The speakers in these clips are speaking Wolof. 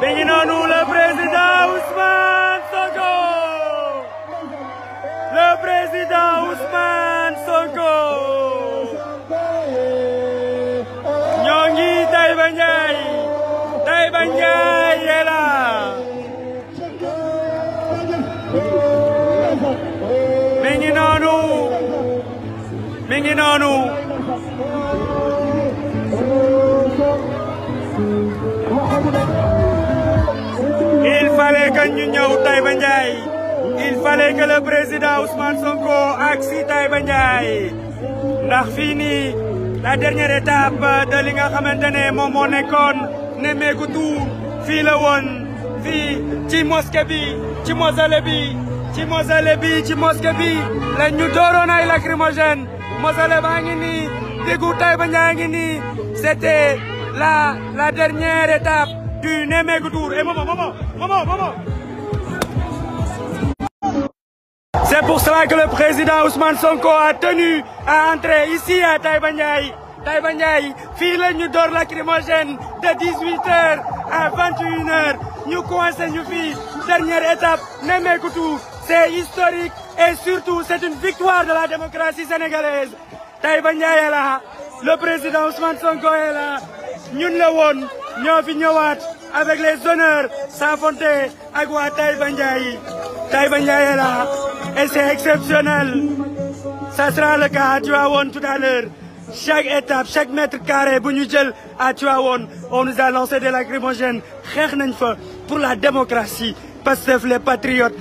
Benginonu, le président Ousmane Sonko. Le président Ousmane Sonko. Nyongi Taïba Ndiaye. Taïba Ndiaye est là. Benginonu. Il fallait que ñu ñëw Taïba Ndiaye. Il fallait que le président Ousmane Sonko agsi Taïba Ndiaye. Ndax fii nii la dernière étape de li nga xamante ne moom moo nekkoon nemmeeku tour fii la woon fii ci mosquée bi ci mausolée bi la ñu dooroon ay lacrymogène mausolée baa ngi nii diggu Taïba Ndiaye ngi nii c'était la dernière étape du nemmeeku tour. Et maman. C'est pour cela que le président Ousmane Sonko a tenu à entrer ici à Taïba Ndiaye. Taïba Ndiaye, fii la ñu door lacrymogène de 18h à 21h. ñu coincé ñu fii dernière étape nemmeeku tour. C'est historique et surtout c'est une victoire de la démocratie sénégalaise. Taïba Ndiaye est là, le président Ousmane Sonko est là. ñun la woon ñoo fi ñëwaat avec les honneurs s'affronter ak waa Taïba Ndiaye. Taïba Ndiaye est là et c'est exceptionnel. Ça sera le cas à Tivaouane tout à l'heure. Chaque étape, chaque mètre carré bu ñu jël à Tivaouane, on nous a lancé des lacrymogènes. Xeex nañ fa pour la démocratie. Pastef, les patriotes,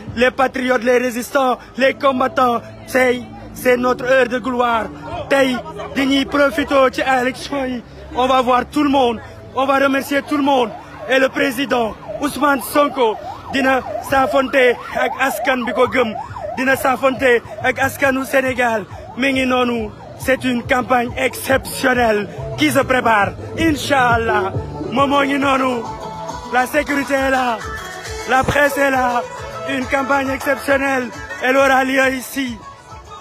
les résistants, les combattants. C'est notre heure de gloire. Tey dañuy profité ci élection yi. On va voir tout le monde. On va remercier tout le monde. Et le président Ousmane Sonko dina s'affronter ak askan bi ko gëm. Dina s'affronter ak askanu Sénégal. Mi ngi noonu. C'est une campagne exceptionnelle qui se prépare. Inch'Allah. Momo ngi noonu. La sécurité est là. La presse est là. Une campagne exceptionnelle. Elle aura lieu ici.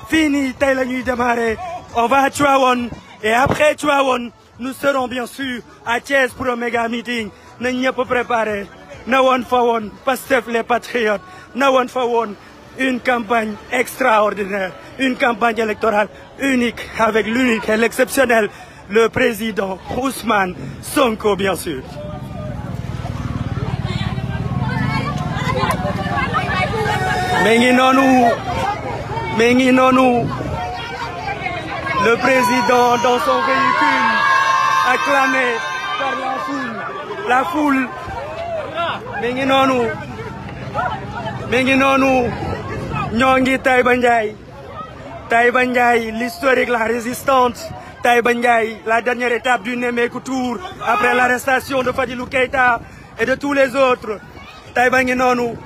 Fini, tey la ñuy démarrer. On va à Tivaouane. Et après Tivaouane, nous serons bien sûr à Thiès pour un méga meeting. Nañ ñëpp préparer. Na woon fa woon Pastef les patriotes. Na woon fa woon une campagne extraordinaire. Une campagne électorale unique avec l'unique et l'exceptionnel, le président Ousmane Sonko, bien sûr. Mais ngi noonu, le président dans son véhicule, acclamé par la foule. Mais ngi noonu, ñoo ngi Taïba Ndiaye. Taïba Ndiaye, l'historique, la résistante. Taïba Ndiaye, la dernière étape du Nemmeeku Tour après l'arrestation de Fadilou Keïta et de tous les autres. Taïba ngi noonu.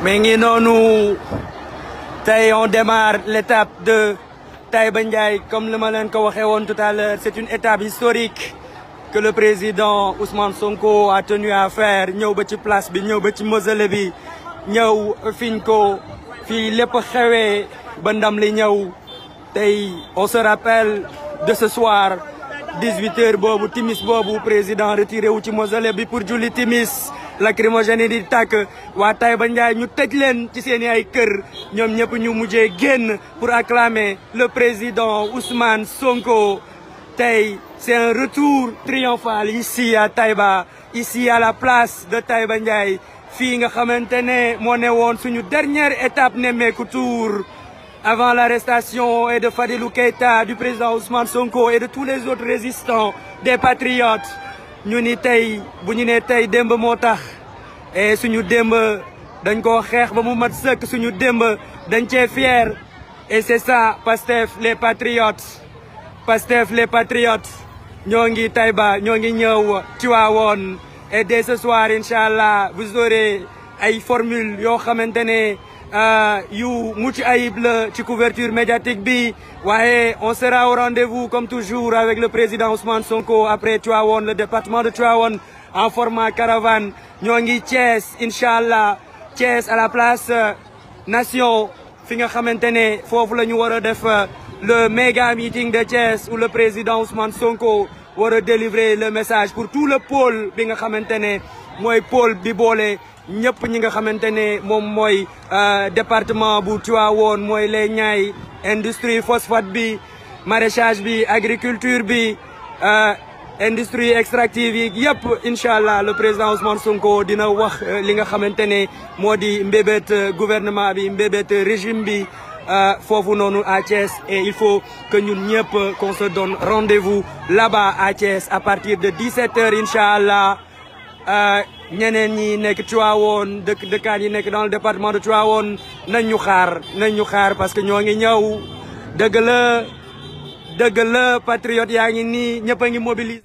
Mais ngi noonu. Tey on démarre l'étape de Taïba Ndiaye comme le ma leen ko waxee woon tout à l'heure. C'est une étape historique que le président Ousmane Sonko a tenu à faire. ñëw ba ci place bi ñëw ba ci mausolée bi ñëw fiñ ko fii lépp xewee ba ndam li ñëw. Tey on se rappelle de ce soir 18h boobu timis boobu président retiré wu ci mausolée bi pour julli timis. Lacrymogène di tàkk waa Taïba Ndiaye ñu tëj leen ci seen ay kër ñoom ñëpp ñu mujjee génn pour acclamer le président Ousmane Sonko. tey c'est un retour triomphal ici à Taïba, ici à la place de Taïba Ndiaye fii nga xamante ne moo ne woon suñu dernière étape nemmeeku tour avant l'arrestation et de Fadilou Keïta, du président Ousmane Sonko et de tous les autres résistants des patriotes. ñu ni tey bu ñu nee tey démb moo tax et suñu démb dañ ko xeex ba mu mat sëkk suñu démb dañ cee fier et c'est ça Pastef les patriotes. Pastef les patriotes ñoo ngi Taïba ñoo ngi ñëw Tivaouane et dès ce soir inchallah vous aurez ay formule yoo xamante ne yu mucc ayib la ci couverture médiatique bi waaye on sera au rendez-vous comme toujours avec le président Ousmane Sonko après Tivaouane le département de Tivaouane en format caravane ñoo ngi Thiès inchallah Thiès à la place Nation fi nga xamante ne foofu la ñu war a def le méga meeting de Thiès où le président Ousmane Sonko war a délivrer le message pour tout le pôle bi nga xamante ne mooy pôle bi boole ñëpp ñi nga xamante ne moom mooy département bu Tivaouane mooy les Niayes industrie phosphate bi maraîchage bi agriculture bi industrie extractive yi yëpp incha allah le président Ousmane Sonko dina wax li nga xamante ne moo di mbébét gouvernement bi mbébét régime bi foofu noonu à Thiès et il faut que ñun ñëpp qu'on se donne rendez-vous là-bas à Thiès à partir de 17h incha allah ñeneen ñi nekk Tivaouane dëkkaan yi nekk dans le département de Tivaouane nañ ñu xaar parce que ñoo ngi ñëw dëgg la patriote yaa ngi nii ñëpp a ngi mobiliser.